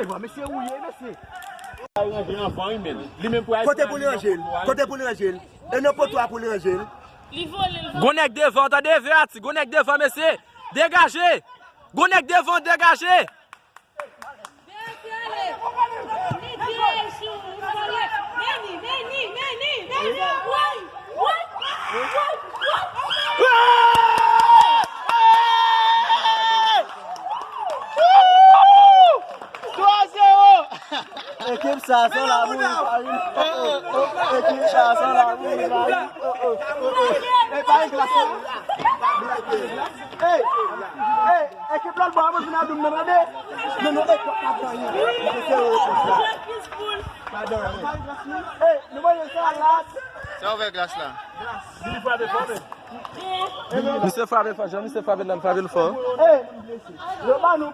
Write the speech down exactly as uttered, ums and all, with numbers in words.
Devan, mesye, ou ye, mesye. Li menm pou al Kote pou l ranje l? Kote pou l ranje l? E nan poto a pou l ranje l? Gon nèg devan, tande, Verratti, gon nèg devan, mesye. Degaje. Gon nèg devan, degaje. Twa zewo. Ekip sa se lamouri, Paris. Oh, oh, oh. Ekip sa se lamouri, Paris. Oh, oh, oh, oh. E pa yon glas la. Hey, hey, ekip lòt bò a mwen vin a doum nan, tande. Non, non, ekip pa ganyen. Mesye, se yo ekip sa. Hey, nou manje salad. Sa ouvè glas la. Misye frape fò, jan misye frape la, l frape l fò. Hey, yo ba nou